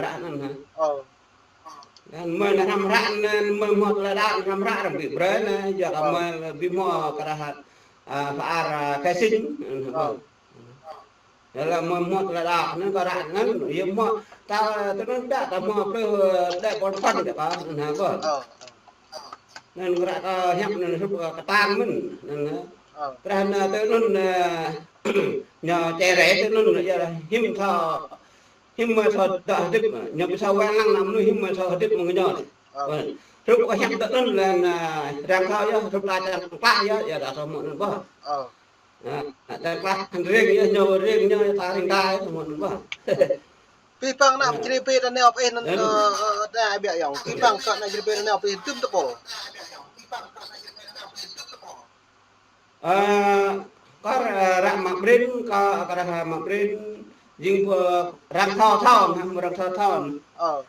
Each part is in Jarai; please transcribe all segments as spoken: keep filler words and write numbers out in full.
ră anŭn hă. Ơ. Anŭn mơi anŭn hrăm hră anŭn, mơi hmâo tơlơi đaŏ anŭn hrăm hră arăng ƀu brơi anŭn, yua kơ mơi ƀu hmâo kơ ră hă, a, pha ar, a, khai sinh anŭn hă. Ơ. Yua lĕ mơi hmâo tơlơi đaŏ anŭn kơ ră anŭn, yua hmâo ta, ta anŭn đaŏ, ta hmâo plư, đaŏ pơ̆n pơ̆n đaŏ kơ anŭn hă kơ. Ơ. Anŭn ră kơ hiăp anŭn hrup kơ kơtang mơ̆n anŭn hă. Ơ. Tơdah anŭn tơ anŭn, a, ñu čere tơ anŭn yua hiư̆m thâo Hiư̆m mơi thâo dŏ hơdip, ñu ƀu thâo wai lăng ană mơnuih, hiư̆m mơi thâo hơdip mơ̆ng ñu anai. Ơ. Hrup kơ hiăp dŏ anŭn lĕ, a, arăng thâo yơh, hrup ta čang klah yơh, yua ta thâo mơ̆n anŭn ƀơh. Ơ. A, ta klah hăng ring yơh, ñu ring ñu, ta ring ta yơh, thâo mơ̆n anŭn ƀơh. Pih păng ană Jrai pih ta nao pih anŭn, ơ, ơ, ta ƀiă yŏng. Pih păng kơ ană Jrai pih ta nao pih hơdôm tơpul. Ơ, kơ, ơ, ră mă ƀrin, kơ, kơ ră mă ƀrin, jing pơ arăng thâo thâo, hă, arăng thâo thâo. Ơ.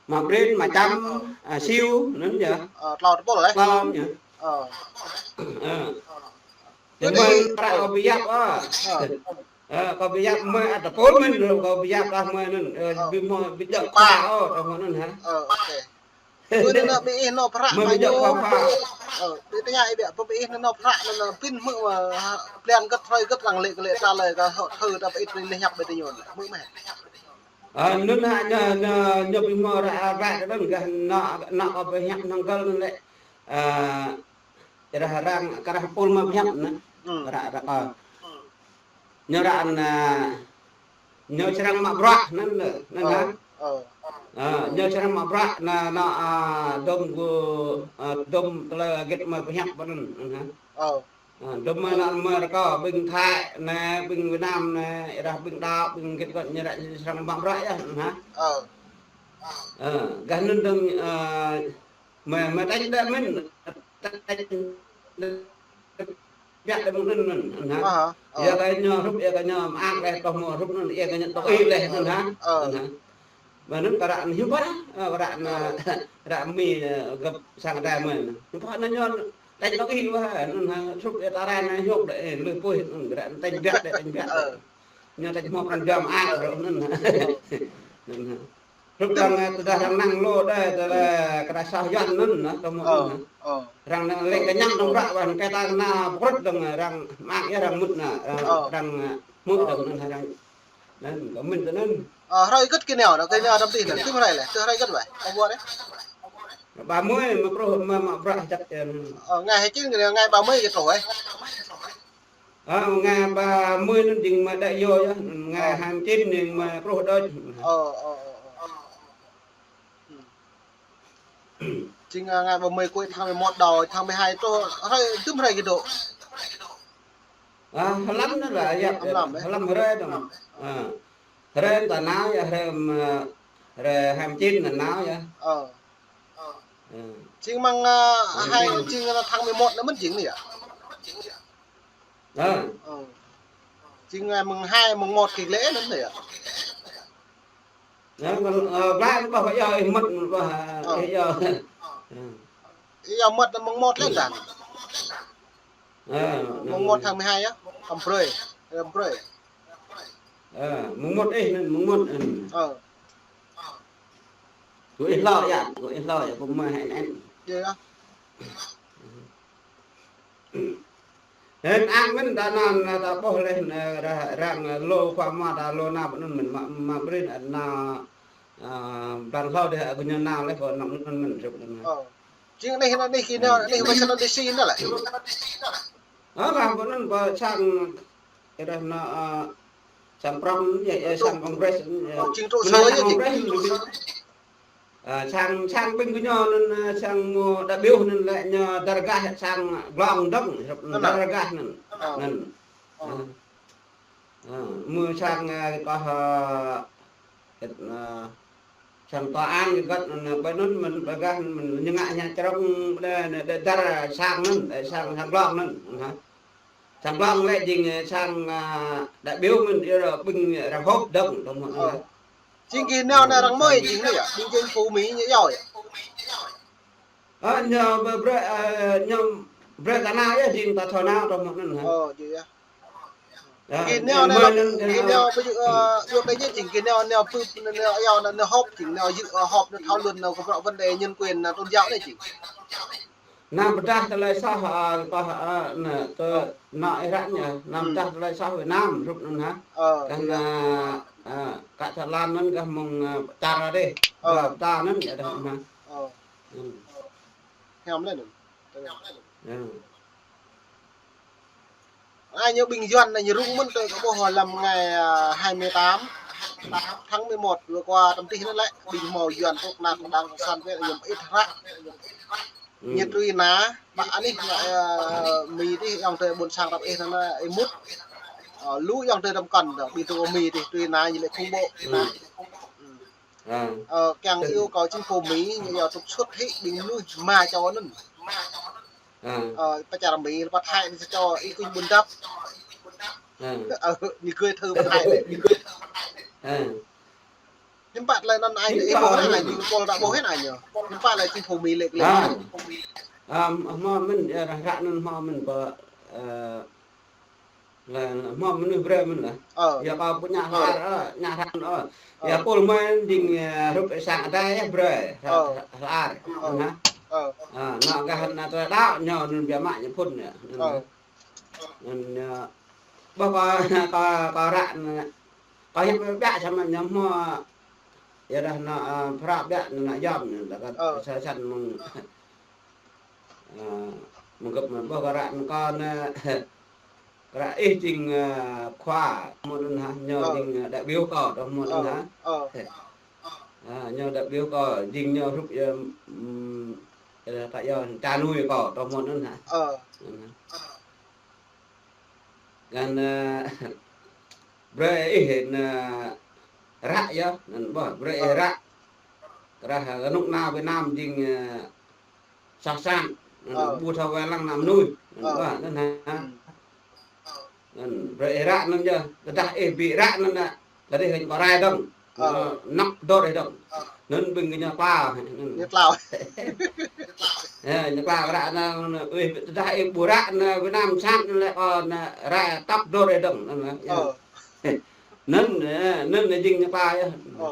Mă ƀrin, mă čăm, a, siu, anŭn yơh. Ơ, tlâo tơpul, ơ? Tlâo yơh. Ơ. Ơ. Tui anŭn mơi ră kơ ƀu yap, ơ. Ơ. Ơ, kơ ƀu yap mơi ăt tơpul mơ̆n, kơ ƀu yap kơ mơi anŭn, ơ, ơ, ƀu hmâo, ƀu djơ̆ kơ, ơ, kơ mơi anŭn hă. Ơ, ok. Tui anŭn ƀing ih nao prăk mă ñu. Ơ, tui tơña ih biă, ƀing ih nao prăk anŭn, anŭn pin hmư̆, ơ, plian gơ̆t hrơi gơ̆t arăng lĕ, lĕ ta lĕ kơ hŏ thơ ta pơ ih lĕ hiăp ƀing ñu lĕ, hmư̆ mơ̆. Ơ, anŭn hă ñu, ñu, ñu ƀu hmâo ră, ră kơ anŭn gah nao, nao kơ pơhiăp hăng gơ̆l anŭn lĕ. Ơ, ră arăng, kơ ră pul mă pơhiăp anŭn. Ơ. Ră, ră kơ. Ñu ră anŭn, a, ñu srăng mă bruă anŭn, anŭn hă? Ơ, ơ. Ơ, ñu srăng mă bruă anŭn, anŭn, a, dŏm gơ̆, a, dŏm tơlơi hơget mơi pơhiăp anŭn, anŭn hă? Ơ. A, dŏm mơi anŭn mơi rơkâo, ƀing Thái anai, ƀing Việt Nam anai, ră ƀing đaŏ, ƀing hơget kơ ñu ră srăng mă bruă yơh, anŭn hă? Ơ. Ơ, gah anŭn dơ̆ng, a, Mơi, mơi tañ đĕ mơ̆n, tañ biă đĕ mơ̆n anŭn, anŭn hă. Aha, ơ. Yua kơ ñu hrup, yua kơ ñu mơak leh, tŏh mơ̆ hrup anŭn, yua kơ ñu tŏ ih leh anŭn hă. Ơ. Anŭn hă. Mơi anŭn kơ ră anŭn hiư̆m pă, ơ, ră anŭn, ơ, ră mi, ơ, gơ̆p sang Ơi Adai mơi anŭn. Hiư̆m pă anŭn ñu tañ tŏ ih wă, anŭn hă, hrup yua ta rai anŭn hiôk đĕ, ơ, lui pui, anŭn ră anŭn tañ biă đĕ, tañ biă đĕ. Ơ. Ñu tañ hmâo pran jua mơak ră anŭn hă. Ơ. Anŭn hă. Hrup arăng, ơ, tơdah arăng năng lu đơi, tơdah kơ ră soh Yuan anŭn, nă, tơmơ̆ anŭn, nă. Ơ, ơ. Arăng năng lĕ kơñăm dơ̆ng ră, arăng kơ ta nă pơkrŭt dơ̆ng, arăng mơak yơh arăng mŭt nă, arăng, ơ, arăng, ơ, hmư̆ dơ̆ng anŭn arăng. Anŭn, kơ mĭn tơ anŭn. Ơ, hrơi hơget kơ nao, nă, kơ nao đăm tih nă, tŭ hrơi leh, tŭ hrơi hơget wai, tơguan leh. Ba mươi, mă pruh, mă, mă bruă hơget, ơ. Ơ, ngày hai chín, ngày ba mươi kơ truh, ơ. Ơ, ngày ba mươi anŭn jing mơi đaŏ yơh, ngày hai chín anŭn mơi pruh đôč. Ơ, ơ, ơ, ơ. Jing, ơ, ngày ba mươi cuối tháng mười một đôč, tháng mười hai truh, hrơi, tŭm hrơi kơ dŏ. Ơ, hlăm anŭn lah, yă, hlăm, hlăm hrơi dơ̆ng. Ơ. Hrơi ta nao yơh, hrơi, ơ, hrơi hai chín anŭn nao yơh. Ơ. Ơ. Jing mơ̆ng, ơ, hai, jing tháng mười một anŭn mơ̆n jing anai yơh. Ơ. Ơ. Jing ngày mùng hai, mùng một kơ lĕ anŭn yơh. Ơ, ơ, ƀlai ƀơh yơh, ih mŭt ƀơh, ơ, ih yơh. Ơ. Ih yơh mŭt mùng một lĕ ta. Ơ, mùng một tháng mười hai yơh, tŏm brơi, tŏm brơi. Ơ, mùng một ih anŭn, mùng một, ơ. Ơ. Kơ ih hlâo yơh, kơ ih hlâo yơh, kơ mơi hai anŭn. Yơh, yơh. Hơ̆n ang mơ̆n ta anŭn, ta ƀuh leh, ơ, ră, ră, ơ, lu khua mă ta lu nao pơ anŭn mơ̆n mă, mă ƀrin, ơ, nao, ơ, blang hlâo dih, ơ, gơñu nao leh pơ anŭn mơ̆n hrup anŭn. Ơ. Jing anih, anih kơ nao, anih Washington D C anŭn lĕ. Ơ, lah pơ anŭn pơ sang, ơ, nao, ơ, sang prŏng, yơh, yơh, sang Congress, yơh. Ơ, jing truh mơnuih sua yơh, jing. Congress, Ơ, sang, sang ƀing gơñu anŭn, ơ, sang mơ̆ đại biểu anŭn lĕ ñu dargah sang glông dơ̆ng, anŭn dargah anŭn. Ơ. Anŭn. Ơ. Ơ, mơ̆ sang, ơ, kơ, ơ, ơ, sang tòa án kơ gơ̆t anŭn, ơ, ƀơi anŭn mơ̆n, dargah anŭn mơ̆n ñu ngă ñu črông đe, đe, đe dar sang anŭn, đe sang, sang glông anŭn. Hă? Sang glông lĕ jing, ơ, sang, ơ, đại biểu mơ̆n, yơh, ƀing arăng họp dơ̆ng, tơmơ̆. Ơ. Jing kơ nao anai arăng mơi jing anai yơh, ƀing chính phủ Mỹ ñu iâu yơh. Ơ, ñu brơi, brơi, ơ, ñu brơi ta nao yơh, jing ta thâo nao tơmơ̆ anŭn hă. Ơ, jing yơh. Kơ neo anai lŏ, kơ neo ƀu djơ̆, ơ, djơ̆ anai ñu jing, kơ neo, neo pơ, neo, neo, neo họp jing, neo djơ̆, ơ, họp, neo thảo luận, neo kơ bruă vấn đề nhân quyền, neo tôn giáo anai jing. Anăm pơdah tơlơi soh, ơ, kơ, ơ, anai, kơ, anai ih ră anai, anăm pơdah tơlơi soh Việt Nam, hrup anŭn hă. Kah anai, ơ, kah Thái Lan anŭn kah mơ̆ng, ơ, čar adih. Ơ. Kah ta anŭn yơh dah hă. Hiam lĕ anŭn. Anai ñu ƀing Yuan anai ñu rŭng mơ̆n tui kơ ƀuh lăm ngày, à, hai mươi tám tháng mười một vừa qua tăm tih anŭn lĕ, ƀing hmâo Yuan tŭk năk đảng cộng sản Việt Nam ñu mơit hră. Ñu truy nã, ƀă anih, à, Mi tih, ayŏng adơi ƀôn sang rap ih anŭn, ih mŭt. Ơ, lu ayŏng adơi đăm kăn dong, ƀing tŭk Mi tih truy nã ñu lĕ khủng bố. Ơ, kiăng yêu cầu chính phủ Mỹ ñu yua trục xuất hĭ ƀing mơnuih ma čô anŭn. Ơ, pơ čar Mi, pơ Thái anai čô ih kuñ ƀun dăp. Ơ, ñu gơi thư pơ Thái anai. Hiư̆m pă tơlơi anŭn ai, ih ƀuh hă, ñu pôl ta ƀuh hă anai ñu. Hiư̆m pă tơlơi chính phủ Mi lĕ lĕ. Hmâo mơ̆n, yơh, ră anŭn hmâo mơ̆n pơ, ơ, Lĕ hmâo mơnuih brơi mơ̆n lah. Ơ. Yua kơ pô ñă hră, ơ, ñă hră, ơ. Yua pôl mơ̆n jing, ơ, hrup sang adai yơh brơi. Hră, hră. Ơ. Anŭn gah anŭn tơlơi đaŏ ñu anŭn biă mă ñu phŭn yơh. Anŭn, ơ, ƀuh kơ, kơ, kơ ră anŭn, kơ hiăp biă samơ̆ ñu hmâo, yua dah anŭn, ơ, hră biă anŭn yom anŭn, dah kơ sa san mơ̆ng Ơ, mơ̆ng gơ̆p mơ̆n ƀuh kơ ră anŭn kơ anai, kơ ră ih jing, ơ, khua, hmâo anŭn hă, ñu jing, ơ, đại biểu kơ, tơ hmâo anŭn hă. Ơ, ñu đại biểu kơ, jing ñu hrup, ơ, ưm, ơ, ta yua, ta nuôi kơ, tơ hmâo anŭn hă. Anŭn hă. Găn, ơ, brơi ih anŭn, ơ, ră yơh, anŭn ƀuh, brơi ih ră. Kơ ră, ơ, rơnŭk anai Việt Nam jing, ơ, soh sang, anŭn ƀu thâo wai lăng ană mơnuih, anŭn ƀuh, anŭn hă. Anŭn brơi ih ră anŭn yơh, tơdah ih ƀu ră anŭn anai, tơdah ih kơ rai dơ̆ng. Ơ. Nŏk dơr ih dơ̆ng. Anŭn ƀing ñu kla. Ñu kla. Ơ, ñu kla ră anŭn, anŭn, ih, tơdah ih ƀu ră anŭn Việt Nam sat anŭn lĕ, ơ, anŭn rai tŏk dơr ih dơ̆ng, anŭn, yơh. Ơ. Anŭn, ơ, anŭn jing ñu kla yơh. Ơ.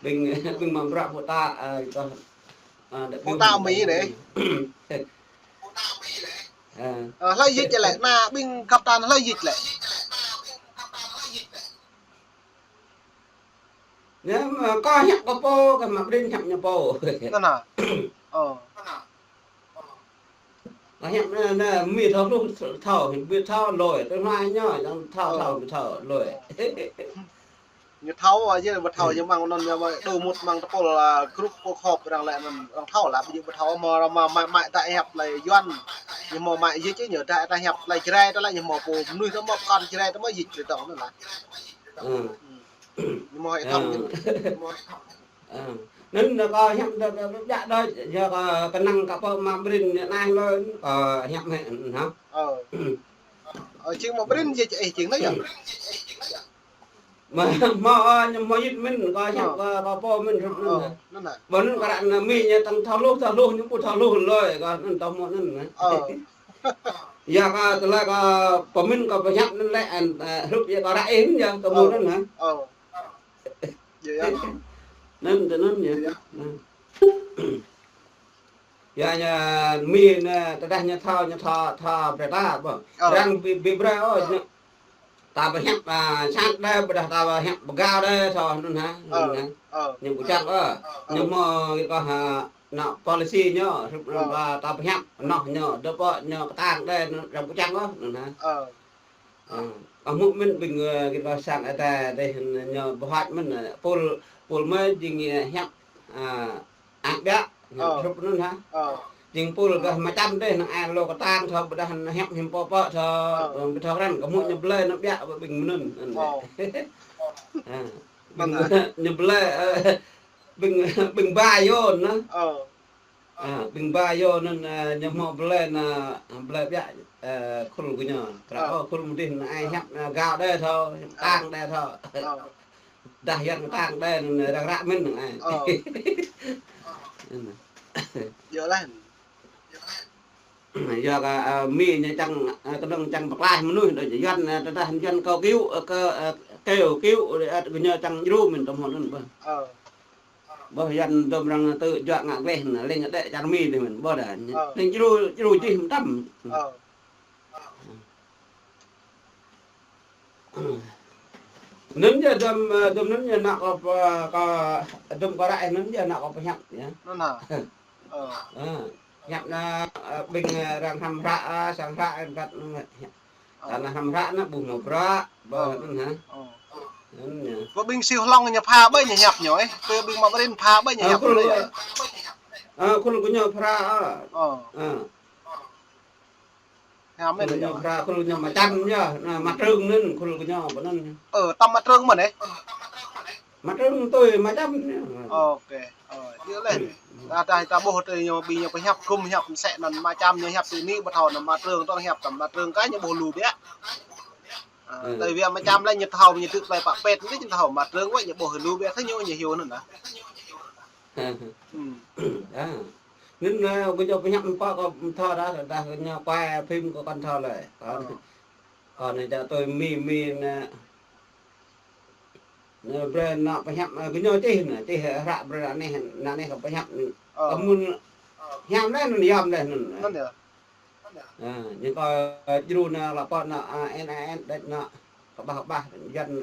Ƀing, ƀing mă bruă pơtă, ơ, kơ, ơ, pơtă Mi anai. Ơ. Ơ, hlơi dịch lĕ, anai ƀing găp ta hlơi dịch lĕ. Anai mă kơ hiăp kơ pô, kơ mă prin hiăp ñu pô. Anŭn hă. Ơ. Kơ hiăp anai, anai, Mi thâo hluh, thâo, ƀu thâo lui, tơlơi anai ñu, thâo, thâo, ƀu thâo lui. Ñu thâo, ơ, yơh, ƀu thâo, yơh mơ̆ng anŭn, yơh mơ̆ng đu mŭt mơ̆ng tơpul, ơ, group cuộc họp arăng lĕ anŭn, arăng thâo lah, ƀu djơ̆ ƀu thâo, hmâo arăng mă, mă, mă ta hiăp tơlơi Yuan, ñu hmâo mă dịch ñu, ta, ta hiăp tơlơi Jrai, ta lĕ ñu hmâo pô mơnuih ta hmâo pơkŏn Jrai, ta hmâo dịch tơlơi dong anŭn lah. Ơ. Ơ. Ñu mơ̆ hơi thâo ñu. Ơ. Anŭn kơ hiăp đơ, đơ, đơ, đơ, yua kơ kơnang kơ pô mă prin anai lơi, kơ hiăp hĕ, hă? Ơ. Ơ, jing mă prin jing, ơ, jing anai yơh. Mă, mă, ơ, ñu mă yit mơ̆n, kơ hiăp kơ, kơ pô mơ̆n, anŭn hă. Anŭn hă. Ƀơi anŭn kơ ră anai Mi ñu tăng thâo hluh, thâo hluh, ñu ƀu thâo hluh lơi, kơ anŭn tơhmâo anŭn hă. Ơ. Yua kơ tơlơi kơ pơmĭn kơ pơhiăp anŭn lĕ, ơ, hrup yua kơ ră ih yơh, tơhmâo anŭn hă. Ơ. Yơh, yơh. Anŭn, tơ anŭn yơh. Yơh, yơh. Yua ñu Mi anai, tơdah ñu thâo, ñu thâo, thâo brơi ta, ƀuh. Ơ. Arăng ƀu, ƀu brơi, ơ, ñu, ta pơhiăp, ơ, sat đơi, ƀôdah ta pơhiăp pơgao đơi, thâo anŭn hă, anŭn hă. Ơ. Ñu ƀu čang, ơ. Ơ. Ñu hmâo, kơ hă, anŭn policy ñu, hrup anŭn ta, ta pơhiăp, anŭn ñu, dơ̆ pơ ñu kơtang đơi, anŭn arăng ƀu čang, ơ, anŭn hă. Ơ. Ơ, kơ hmư̆ mơ̆n ƀing, ơ, kơ sang adai dih ñu pơhuăt mơ̆n, ơ, pôl, pôl mơ̆ jing, ơ, hiăp, ơ, ang biă, hrup anŭn hă. Ơ. Jing pôl gah mơčăm dih, năng ai lŏ kơtang thâo, ƀôdah hiăp hiư̆m pô pô thâo, ơ, ƀu thâo krăn, kơ hmư̆ ñu blơi năng biă ƀing mơnŭn. Ơ. Ơ, ƀing ñu blơi, ơ, ƀing, ƀing ba yôn anŭn. Ơ. Ơ, ƀing ba yôn anŭn, ơ, ñu hmâo blơi anŭn, ơ, blơi biă, ơ, khul gơñu. Kơ ră, ơ, ơ, khul mơdih anŭn ai hiăp, ơ, gao đơi thâo, hiăp kơtang đơi thâo. Ơ. Dah Yuan kơtang đơi anŭn răng ră mơ̆n anŭn ai. Ơ. Anŭn. Yơh lah. Yua kơ, ơ, Mi ñu čang, ơ, kơnơ̆ng čang pơklaih mơnuih đôč Yuan, ơ, tơdah Yuan kâo kơyŭ, ơ, kơ, ơ, kơyŭ, kơyŭ, ơ, gơñu čang djru mơ̆n tơhmon anŭn ƀơh. Ơ. Ƀơh Yuan dôm arăng tŭ juă ngă gleh anŭn, leng đĕ čar Mi dih mơ̆n, ƀôdah. Ơ. Leng djru, djru čih mơtam. Ơ. Anŭn yơh dôm, ơ, dôm anŭn yơh ană kâo pơ-, kâo, dôm kâo ră anŭn yơh ană kâo pơhiăp yơh. Anŭn hă? Ơ. Ơ, hiăp anŭn, ơ, ƀing, ơ, arăng hrăm hră, ơ, sang hră, ơ, ƀing anŭn, ơ, ta anŭn hrăm hră anŭn ƀuh mơ̆ bruă, ƀơh anŭn hă. Ơ. Anŭn yơh. Kơ ƀing Siu Hlŏng ñu pha ƀơi ñu hiăp ñu, ơ. Kơ ƀing Mă Rin pha ƀơi ñu hiăp ñu, ơ. Ơ, khul gơñu pha, ơ. Ơ. Ơ. Hiam mơ̆n khul gơñu pha, khul gơñu Ama Čăm yơh, anŭn Ama Trưng anŭn, khul gơñu pơ anŭn. Ơ, tăm Ama Trưng mơ̆n ơ? Ama Trưng tui Ama Čăm yơh. Ôkê. Ơ, djơ̆ laih. Ta, ta, ta ƀuh tui ñu ƀing ñu pơhiăp gum hiăp mơsĕ anŭn Ama Čăm ñu hiăp tui anai ƀu thâo anŭn Ama Trưng tơl hiăp tăm Ama Trưng kơ ñu ƀuh lu biă. Ơ, tui biă Ama Čăm lĕ ñu thâo ñu tŭ plei pă pet anai ñu thâo Ama Trưng wơ̆t ñu ƀuh lu biă thâo ñu ñu hiu anŭn hă. Ơ. Anŭn, ơ, gơñu pơhiăp mơ̆ pă kâo thâo dah, dah gơñu quay phim kâo kăn thâo lơi. Kâo, kâo anai čang tui Mi, Mi anŭn, anŭn brơi anŭn pơhiăp, ơ, gơñu čih anŭn, čih hră brơi anai, anai kâo pơhiăp anŭn. Ơ. Kâo mơ̆n hiam laih anŭn, yom laih anŭn. Anŭn yơh. Ơ, ñu kâo djru anŭn lăp anŭn, ơ, en, en, đĕč anŭn, kơƀah, kơƀah, Yuan,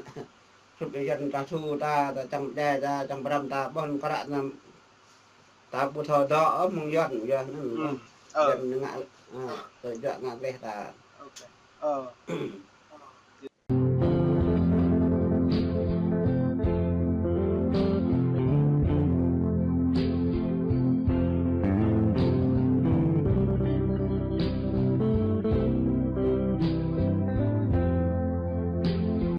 sut Yuan ta su ta, ta čang pơdjai ta, čang pơrăm ta, ƀôh anŭn kơ ră anŭn, ta ƀu thâo dŏ, ơ, mơ̆ng Yuan, Yuan anŭn. Ơ. Yuan ngă, ơ, tơjuă ngă gleh ta. Ôkê. Ơ.